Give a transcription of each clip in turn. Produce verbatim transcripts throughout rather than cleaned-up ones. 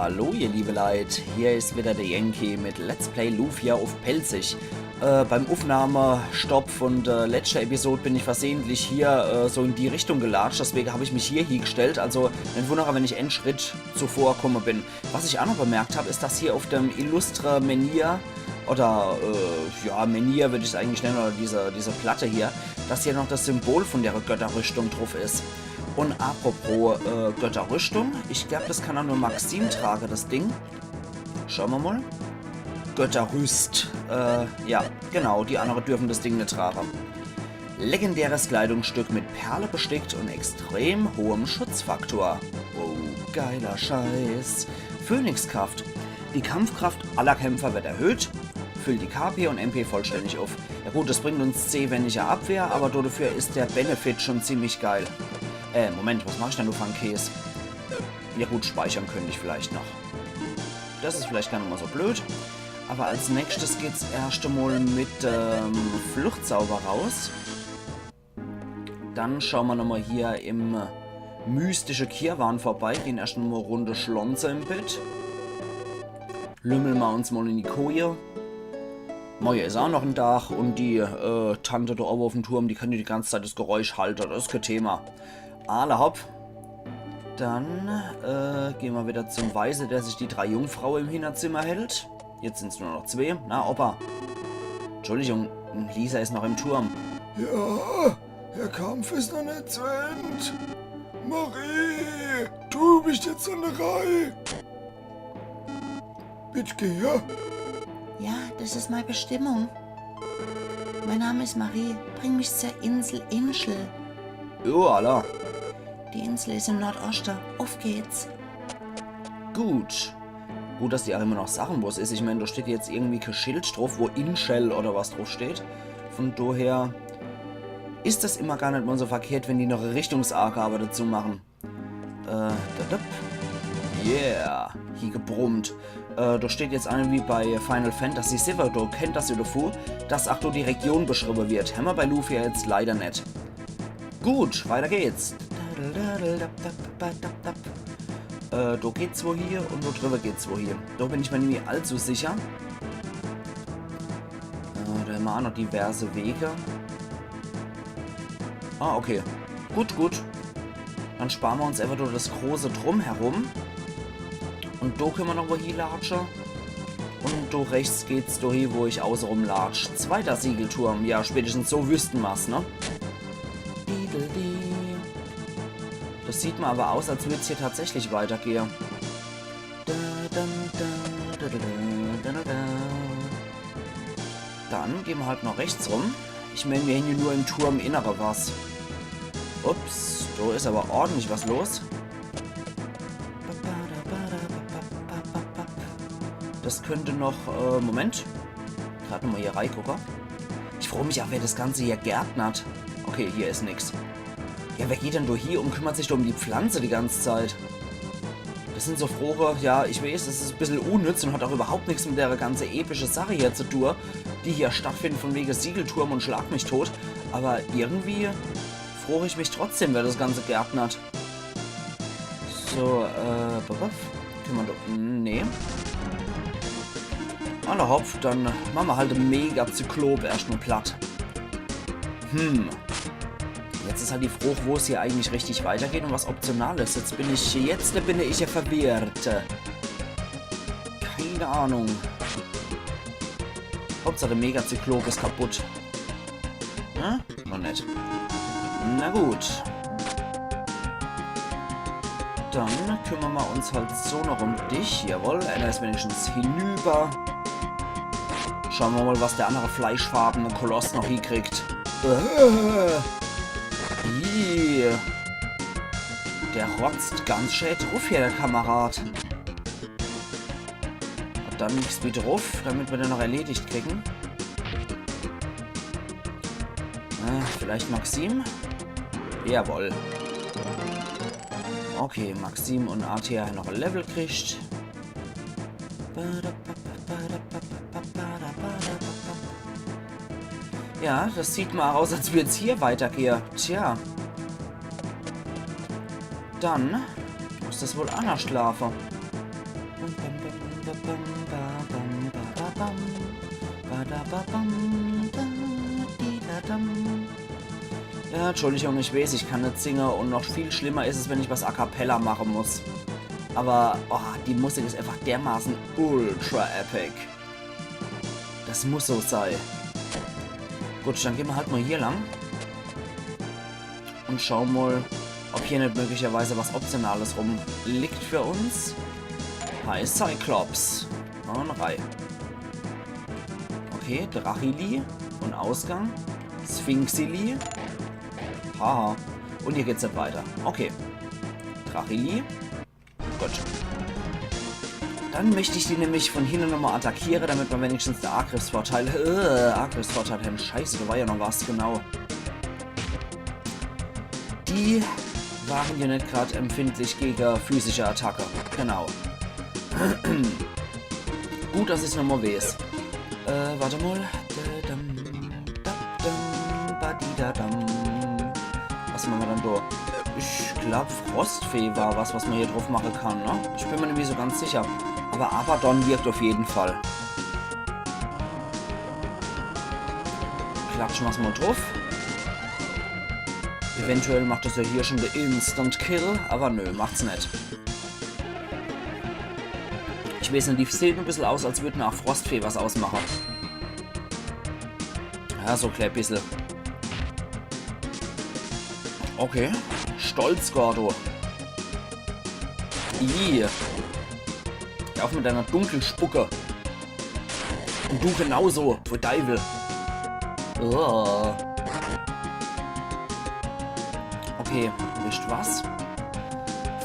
Hallo ihr liebe Leit, hier is wieder der Yankee mit Let's Play Lufia uff Pälzisch. Äh, beim Uffnahmestopp von der letschte Episod bin ich versehentlich hier äh, so in die Richtung gelatscht, deswege hab ich mich hier hiegestellt, also net wunnere, wenn ich en Schritt zuvor komme bin. Was ich aa noch bemerkt hab, is, dass hier uff dem illustre Menhir oder, äh, ja, Menhir würd ich's eigentlich nenne, oder diese, diese Platte hier, dass hier noch das Symbol von der Götterrüstung druff is. Und apropos äh, Götterrüstung, ich glaub, das kann aa nur Maxim trage, das Ding. Schaue mer mal. Götterrüst. Äh, ja, genau, die annere dürfen das Ding net trage. Legendäres Kleidungsstück mit Perle bestickt und extrem hohem Schutzfaktor. Oh, geiler Scheiß. Phönixkraft. Die Kampfkraft aller Kämpfer wird erhöht. Füllt die K P und M P vollständig uff. Ja gut, das bringt uns zeh weniger Abwehr, aber dodefür is der Benefit schon ziemlich geil. Äh, Moment, was mach ich denn do für en Käs? Ja gut, speichern könnt ich vielleicht noch. Das is vielleicht gar net mal so blöd. Aber als nächstes geht's erscht mal mit ähm, Fluchtzauber raus. Dann schaue mer nochmal hier im äh, mystische Kirwan vorbei, gehen erscht mal Runde schlonze im Bett. Lümmel mer uns mal in die Koje. Morje is aa noch en Dach und die äh, Tante do owwe uff em Turm, die kann die ganze Zeit das Geräusch halte, das is kee Thema. Alla hopp. Dann äh, gehen mer wieder zum Weise, der sich die drei Jungfraue im Hinterzimmer hält. Jetzt sin's nur noch zwee. Na, Opa. Entschuldigung, Lisa is noch im Turm. Ja, der Kampf is noch net zu End. Marie, du bist jetzt an der Reih. Bitte geh her. Ja, das is mei Bestimmung. Mein Name is Marie. Bring mich zur Insel Inschel. Jo, alla. Die Insel is im Nordoschte. Uff geht's. Gut. Gut, dass die aa immer noch sache, wo's is. Ich mein, do steht jetzt irgendwie kee Schild druff, wo Inschel oder was druff steht. Von doher is das immer gar net mal so verkehrt, wenn die noch e Richtungsaabe dazu mache. Äh, da, da. Yeah, hie gebrummt. Äh, do steht jetzt aa wie bei Final Fantasy siwwe, do kennt das jo dovu, dass aa do die Region beschriwwe wird. Hämmer bei Lufia jetzt leider net. Gut, weiter geht's. Äh, do geht's wohie und do driwwe geht's wohie. Do bin ich mer nimmi allzu sicher. Äh, do hämmer aa noch diverse Wege. Ah, okay. Gut, gut. Dann spare mer uns äfach nur das große Drumherum. Und do könne mer noch wohie latsche. Und do rechts geht's dohie, wo ich außerum latsch. Zweiter Siegelturm. Ja, spätestens so wüsste mer's, ne? Dideli. Das sieht mer awwer aus, als würd's hier tatsächlich weitergehe. Da, da, da. Dann gehn mer halt noch rechts rum. Ich mein, mir hän jo nur im Turm innere was. Ups, do is awwer ordentlich was los. Das könnt noch, äh, Moment. Grad nochmal hier reigucke. Ich froo mich aa, wer das Ganze hier gärtnert. Okay, hier is nix. Ja, wer geht dann do hie und kümmert sich do um die Pflanze die ganze Zeit? Das sin so Froche, ja, ich weeß, das is e bissel unnütz und hat aa üwwerhaupt nix mit der ganze epische Sache hier zu tue, die hier stattfindet, von wege Siegelturm und Schlag mich tot. Awwer irgendwie froo ich mich trotzdem, wer das Ganze gärtnert. So, äh, buff, buff. Könne mer doch, nee. Alla hopp, dann mache mer halt de Mega-Zyklop erscht mal platt. Hm. Jetzt is halt die Frooch, wo's hier eigentlich richtig weitergeht und was optional is. Jetzt bin ich, jetzt bin ich ja verwirrt. Keine Ahnung. Hauptsache de Mega-Zyklop is kaputt. Ne? Noch net. Na gut. Dann kümmere mer uns halt so noch um dich. Jawohl, einer is wenigstens hinüber. Schaue mer mal, was der annere fleischfarbene Koloss noch hiekriegt. Äh, ih. Der rotzt ganz schä druff hier, der Kamerad. Und dann nix wie druff, damit mer den noch erledigt kriegen. Äh, vielleicht Maxim? Jawohl. Okay, Maxim und Artea hän noch e Level kriegt. Ja, das sieht mal aus, als würd's hier weitergehe. Tja. Dann muss das wohl annerscht laafe. Ja, Entschuldigung, ich weiß, ich kann net singe und noch viel schlimmer is es, wenn ich was a cappella mache muss. Aber, oh, die Musik is einfach dermaßen ultra epic. Das muss so sei. Gut, dann gehn mer halt mal hier lang. Und schaue mal, ob hier net möglicherweise was Optionales rumliegt für uns. Hi, Cyclops. Und rei. Okay, Drachili. Und Ausgang. Sphinxili. Haha. Und hier geht's net weiter. Okay. Drachili. Gut. Dann möcht ich die nämlich von hinne nochmal attackiere, damit mer wenigstens de Angriffsvorteil, äh, Angriffsvorteil hen. Scheiße, da war ja noch was, genau. Die waren ja net grad empfindlich gege physische Attacke. Genau. Gut, dass ich's nochmal weiß. Äh, warte mal. Da, dam, da, dam, ba, di, da, dam. Was mache mer dann da? Ich glaub, Frostfee war was, was mer hier drauf mache kann, ne? Ich bin mer net mehr so ganz sicher. Aber Abaddon wirkt auf jeden Fall. Klatschen mer's mal drauf. Eventuell macht das ja hier schon de Instant Kill, aber nö, macht's net. Ich weiß net, die sieht e bissel aus, als würd a Frostfee was ausmache. Ja, so e klä bissel. Okay. Stolz, Gordo. Ih. Hör auf mit deiner Dunkelspucke. Und du genauso, pfui Deiwel. Uah. Okay, wisst was?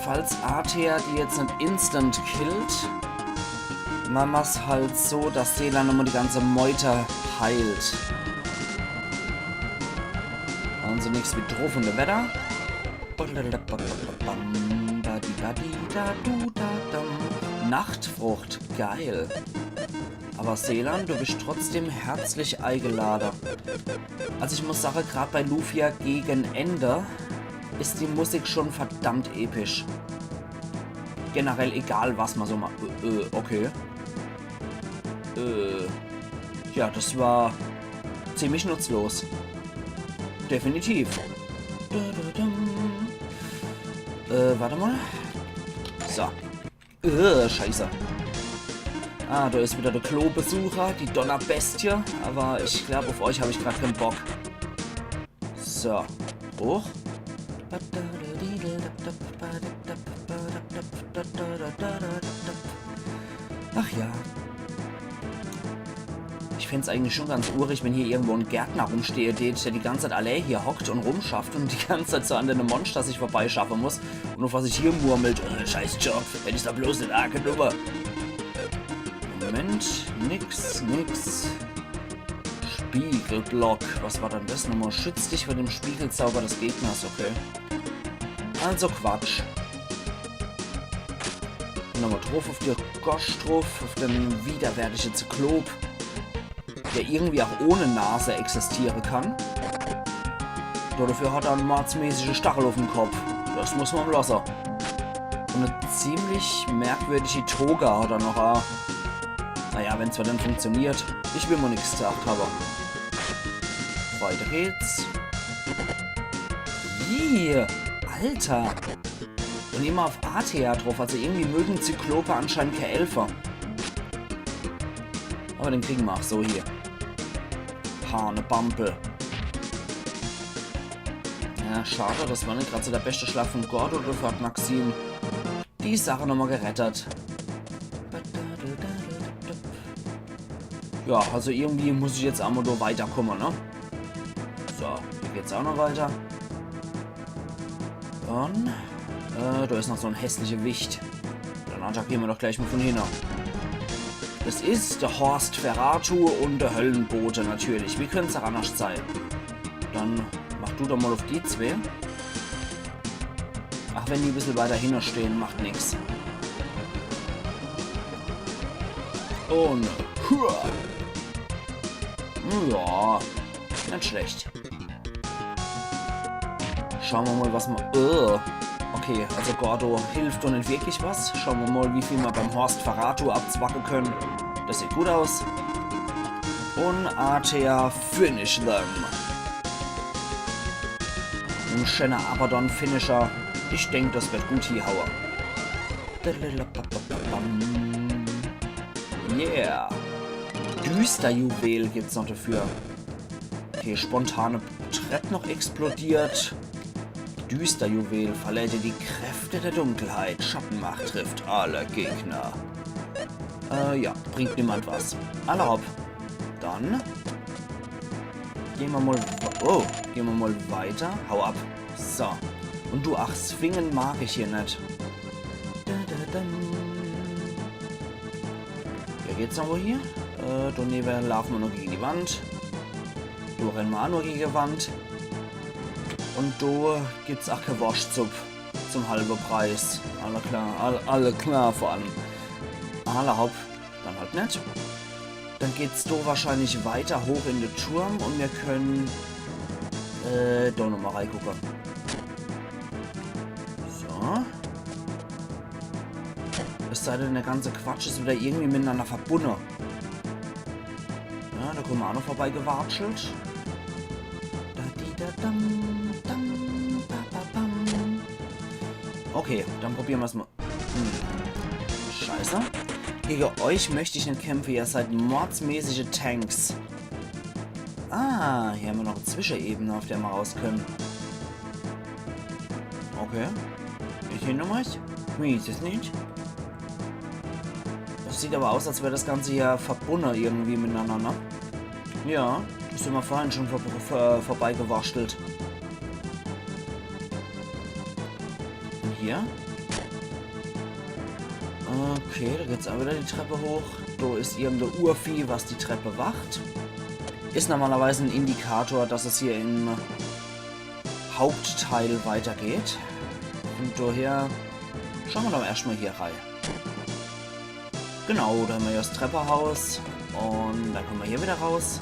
Falls Athia die jetzt net instant killt, mache mer's halt so, dass Selan nochmal die ganze Meute heilt. Also nix wie drauf und weiter. Nachtfrucht, geil. Aber Selan, du bist trotzdem herzlich eingeladen. Also ich muss sagen, grad bei Lufia gegen Ende ist die Musik schon verdammt episch. Generell egal, was man so macht. Äh, äh, okay. Äh, ja, das war ziemlich nutzlos. Definitiv. Äh, warte mal. So. Äh, scheiße. Ah, da ist wieder der Klobesucher, die Donnerbestie. Aber ich glaube, auf euch habe ich gerade keinen Bock. So. Hoch. Ach ja. Ich fänd's eigentlich schon ganz urig, wenn hier irgendwo ein Gärtner rumstehe, der, der die ganze Zeit allein hier hockt und rumschafft und die ganze Zeit so an den Monster sich vorbeischaffe muss. Und auf was sich hier murmelt, äh, scheiß Job, hätt ich's da bloß net angenommen. Moment, nix, nix. Spiegelblock. Was war denn das nochmal? Schützt dich vor dem Spiegelzauber des Gegners, okay. Also Quatsch. Nochmal drauf auf die Gosch drauf, auf den widerwärtigen Zyklop, der irgendwie auch ohne Nase existieren kann. Dafür hat er einen mordsmäßigen Stachel auf dem Kopf. Das muss man lassen. Und eine ziemlich merkwürdige Toga hat er noch. Äh, naja, wenn's für den funktioniert. Ich will mal nichts gesagt, aber weiter geht's. Ih, Alter. Und immer auf Athia drauf. Also irgendwie mögen Zyklope anscheinend keine Elfe. Aber den kriegen wir auch so hier. Hanebampel. Ja, schade, das war nicht gerade so der beste Schlag von Gordo. Dafür hat Maxim die Sache nochmal gerettet. Ja, also irgendwie muss ich jetzt einmal nur weiterkommen, ne? So, hier geht's auch noch weiter. Dann, äh, da ist noch so ein hässlicher Wicht. Dann attackieren wir doch gleich mal von hinten. Das ist der Horst Feratu und der Höllenbote natürlich. Wie könnte es auch anders sein? Dann mach du doch mal auf die zwei. Ach, wenn die ein bisschen weiter hinten stehen, macht nix. Und hua. Ja, nicht schlecht. Schauen wir mal, was man... Äh, Okay, also Gordo hilft doch net wirklich was. Schaue mer mol, wie viel mer beim Horst Feratu abzwacke kenne. Des sieht gut aus. Un Artea, finish them. En scheener Abaddon-Finisher. Ich denk, des werd gut hiehaue. Yeah. Düsterjuwel gibt's noch dafür. Okay, spontane Trepp noch explodiert. Düsterjuwel, verleiht dir die Kräfte der Dunkelheit. Schattenmacht trifft alle Gegner. Äh, ja, bringt niemand was. Alla hopp. Dann gehn mer mol, oh, gehn mer mol weiter. Hau ab. So. Un du, ach, Swingen mag ich hier net. Da, da, dam. Ja, geht's noch wo hier? Äh, do newe laafe mer nur gege die Wand. Do renne mer aa nur gege die Wand. Un do gibt's aa kee Worschtsupp zum halwe Preis. Alla klar, all, alla klar vor allem. Alla hopp, dann halt net. Dann geht's do wahrscheinlich weiter hoch in de Turm un mir kenne, äh, do nochmol reigucke. So. Es sei denn, der ganze Quatsch is wieder irgendwie mitenanner verbunne. Ja, do kumme mer aa noch vorbeigewatschelt. Da, di, da, dam, dam, ba, ba, bam. Okay, dann probiere mer's mol. Hm. Scheiße. Gege euch möcht ich net kämpfe, ihr seid mordsmäßige Tanks. Ah, hier hämmer noch e Zwischenebene, auf der mer raus kenne. Okay. Is hier noch was? Wie is des net? Des sieht awwer aus, als wär des Ganze hier verbunne irgendwie mitenanner, ne? Ja, do sin mer vorhin schun vor, vor, vorbeigeworschtelt. Un hier? Okay, do geht's aa wieder die Trepp hoch. Do is irgend e Urvieh, was die Trepp wacht. Is normalerweis en Indikator, dass es hier im Hauptteil weitergeht. Un daher schaue mer doch erscht mol hier rei. Genau, do hämmer jo des Treppehaus. Un dann kumme mer hier wieder raus.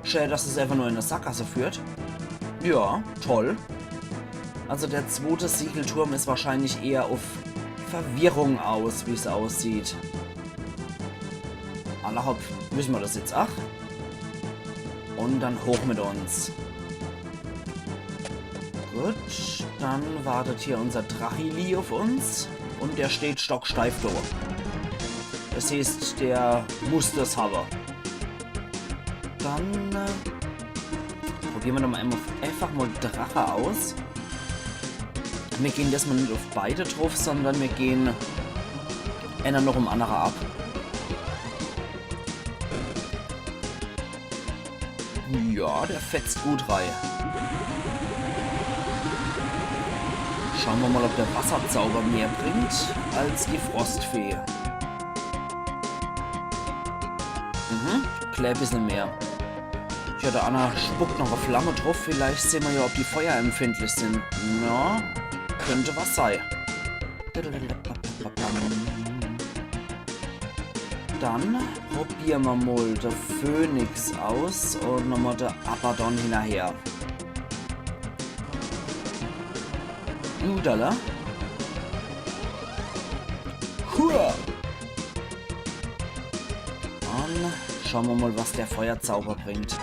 Schää, dass es einfach nur in e Sackgasse führt. Ja, toll. Also der zwote Siegelturm is wahrscheinlich eher auf Verwirrung aus, wie's aussieht. Alla hopp, wisse mer des jetzt aa. Un dann hoch mit uns. Gut, dann wartet hier unser Drachili auf uns. Un der steht stocksteif do. Des heißt, der muss des hawwe. Dann, äh, probiere mer doch mol einfach, einfach mol Drache aus. Mir gehn des Mol net auf beide druff, sondern mir gehn eener noch em annere ab. Ja, der fetzt gut rei. Schaue mer mol, ob der Wasserzauber mehr bringt als die Frostfee. Mhm, klää bissel mehr. Tja, der anner spuckt noch e Flamme druff. Vielleicht sehn mer ja, ob die feuerempfindlich sin. Ja, könnt was sei. Dann probiere mer mol de Phönix aus un nochmol de Abaddon hinnerher. Udala. Hua! Dann schaue mer mol, was der Feuerzauber bringt.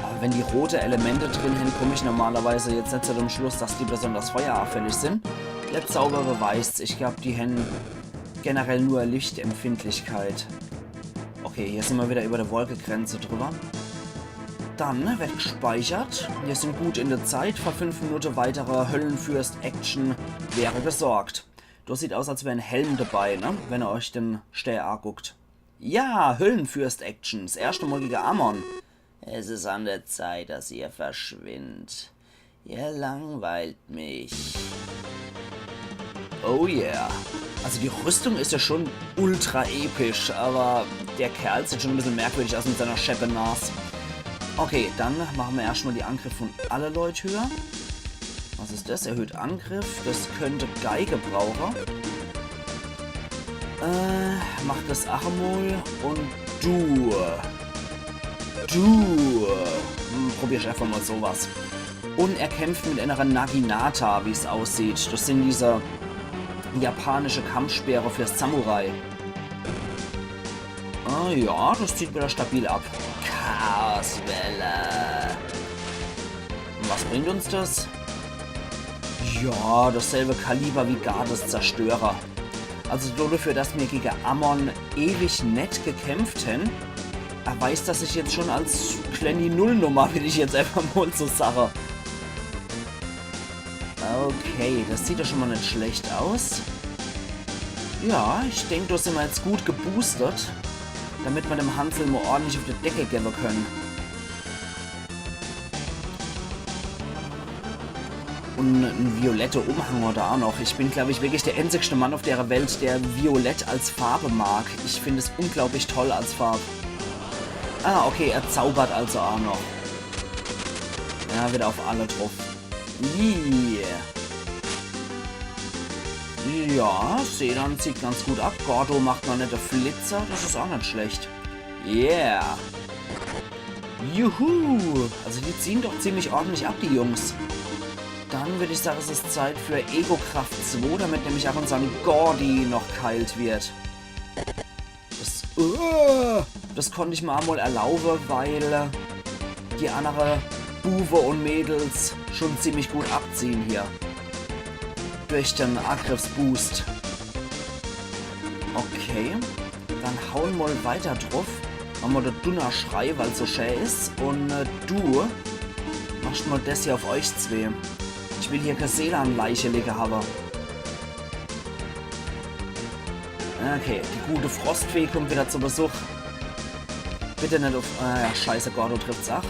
Awwer wenn die rote Elemente drin hän, kumm ich normalerweis jetzt net zu dem Schluss, dass die besonders feuerauffällig sin. Der Zauber beweist's. Ich glaab, die hän generell nur Lichtempfindlichkeit. Okay, hier sin mer wieder über de Wolkegrenze drüber. Dann werd gespeichert. Mir sin gut in de Zeit. Vor fünf Minute weitere Höllenfürst-Action wäre gesorgt. Des sieht aus, als wär en Helm dabei, ne? Wenn er euch den Stää aguckt. Ja, Höllenfürst-Action. S erschte Mol gege Amon. Es ist an der Zeit, dass ihr verschwindet. Ihr langweilt mich. Oh yeah. Also die Rüstung is ja schon ultra episch, awwer der Kerl sieht schon e bissel merkwürdig aus mit seiner scheppe Nas. Okay, dann mache mer erscht mol die Angriff von alle Leit höher. Was is des? Erhöht Angriff. Des könnt Guy gebrauche. Äh, mach des ach emol. Un du. Du. Hm, probier ich einfach mal sowas. Und er kämpft mit einer Naginata, wie es aussieht. Das sind diese japanische Kampfspeere für Samurai. Ah ja, das zieht wieder stabil ab. Chaoswelle. Und was bringt uns das? Ja, dasselbe Kaliber wie Gades Zerstörer. Also dafür, dass mir gegen Amon ewig net gekämpft hen, erweist er sich jetzt schon als kleine Nullnummer, will ich jetzt einfach mal so sagen. Okay, das sieht doch schon mal nicht schlecht aus. Ja, ich denk, da sind wir jetzt gut geboostet, damit wir dem Hansel mal ordentlich auf die Decke geben können. Und ein violetter Umhang hat er auch noch. Ich bin, glaube ich, wirklich der einzigste Mann auf der Welt, der Violett als Farbe mag. Ich finde es unglaublich toll als Farbe. Ah, okay, er zaubert also auch noch. Ja, wieder auf alle drauf. Yeah. Ja, Selan zieht ganz gut ab. Gordo macht noch nette Flitzer. Das ist auch nicht schlecht. Yeah. Juhu. Also die ziehen doch ziemlich ordentlich ab, die Jungs. Dann würde ich sagen, es ist Zeit für Ego-Kraft zwei, damit nämlich auch unser Gordi noch geheilt wird. Das, äh, das konnte ich mir einmal erlauben, weil die anderen Buwe und Mädels schon ziemlich gut abziehen hier. Durch den Angriffsboost. Okay, dann hauen mal weiter drauf. Machen wir den Dunnerschrei, weil's so schön ist. Und äh, du machst mal das hier auf euch zwei. Ich will hier keine Selan-Leiche liegen haben. Okay, die gute Frostfee kommt wieder zu Besuch. Bitte nicht auf... Ah, ja, scheiße, Gordo trifft's auch.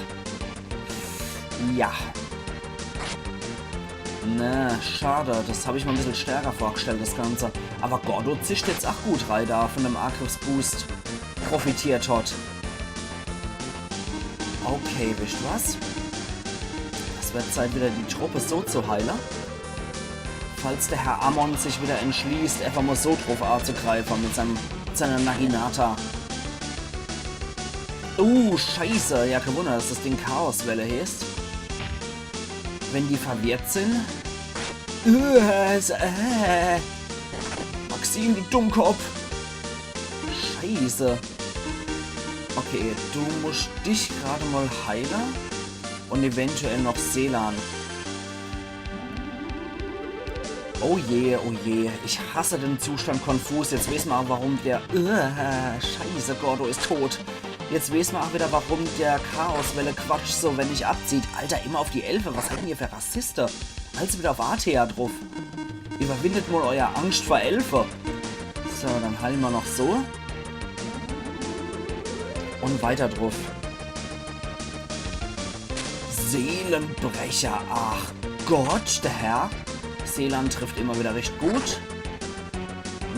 Ja. Ne, schade. Das habe ich mir ein bisschen stärker vorgestellt, das Ganze. Aber Gordo zischt jetzt auch gut rein, da von dem Angriffsboost profitiert hat. Okay, wisst ihr was? Es wird Zeit, wieder die Truppe so zu heilen. Falls der Herr Amon sich wieder entschließt, einfach mal so drauf anzugreifen mit seinem, mit seiner Naginata. Uh, scheiße. Ja, kein Wunder, dass das Ding Chaoswelle heißt. Wenn die verwirrt sind. Äh, es- äh. Maxim, du Dummkopf. Scheiße. Okay, du musst dich gerade mal heilen. Und eventuell noch Selan. Oh je, oh je. Ich hasse den Zustand konfus. Jetzt wissen wir auch, warum der... Äh, scheiße, Gordo ist tot. Jetzt wissen wir auch wieder, warum der Chaoswelle Quatsch so wenig abzieht. Alter, immer auf die Elfe. Was seid denn ihr für Rassiste? Alles wieder auf Athia drauf. Überwindet mal euer Angst vor Elfe. So, dann heilen wir noch so. Und weiter drauf. Seelenbrecher, ach Gott, der Herr. Selan trifft immer wieder recht gut.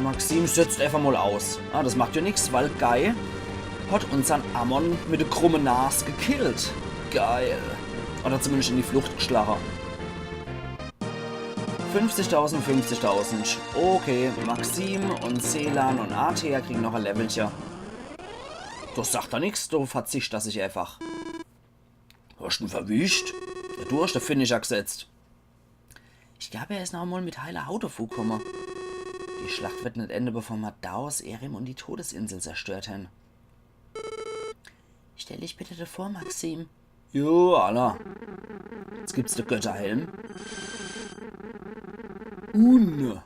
Maxim setzt einfach mal aus. Ah, das macht ja nix, weil Guy hat unseren Amon mit der krummen Nase gekillt. Geil. Oder zumindest in die Flucht geschlagen. Fünfzigtausend, fünfzigtausend. Okay, Maxim und Selan und Athia kriegen noch ein Levelchen. Das sagt er nix, du verzichterst dich einfach. Hast du ihn verwischt? Ja, du hast den Finisher gesetzt. Ich glaub, er is noch mal mit heiler Haut davonkomme. Die Schlacht wird net ende, bevor mer Daos, Erim und die Todesinsel zerstört hen. Stell dich bitte davor, Maxim. Jo, alla. Jetzt gibt's de Götterhelm. Un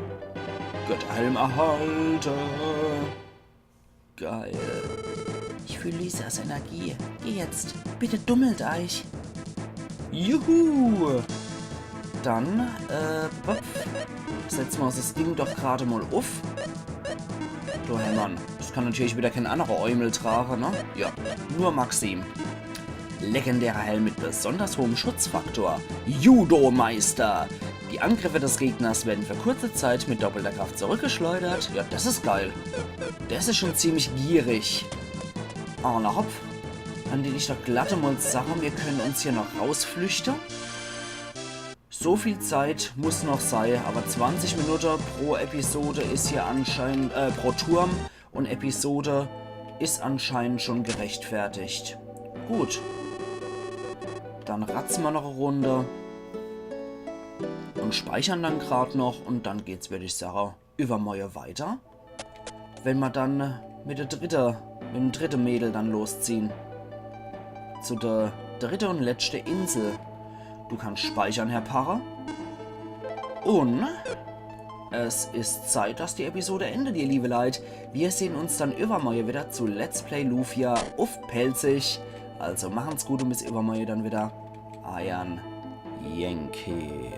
Götterhelm erhalte. Geil. Ich fühl Lysas Energie. Geh jetzt. Bitte dummelt euch. Juhu. Dann, äh, bup, setze mer uns das Ding doch grad mal uff. Du Hermann, das kann natürlich wieder kein anderer Eumel tragen, ne? Ja, nur Maxim. Legendärer Helm mit besonders hohem Schutzfaktor. Judo-Meister. Die Angriffe des Gegners werden für kurze Zeit mit doppelter Kraft zurückgeschleudert. Ja, das is geil. Das is schon ziemlich gierig. Alla hopp. Dann dät ich doch glatt mal sage, wir können uns hier noch rausflüchte. So viel Zeit muss noch sei, aber zwanzig Minute pro Episode is hier anscheinend, äh, pro Turm und Episode is anscheinend schon gerechtfertigt. Gut. Dann ratze mer noch e Runde. Un speichern dann grad noch. Un dann geht's, würd ich sage, iwwermorje weiter. Wenn mer dann mit der dritte, mit dem dritte Mädel dann losziehen. Zu der dritte un letschte Insel. Du kannst speichern, Herr Parre. Un es is Zeit, dass die Episode endet, ihr liebe Leit. Wir sehen uns dann iwwermorje wieder zu Let's Play Lufia uff Pälzisch. Also machen's gut un bis iwwermorje dann wieder. Eiern Yankee.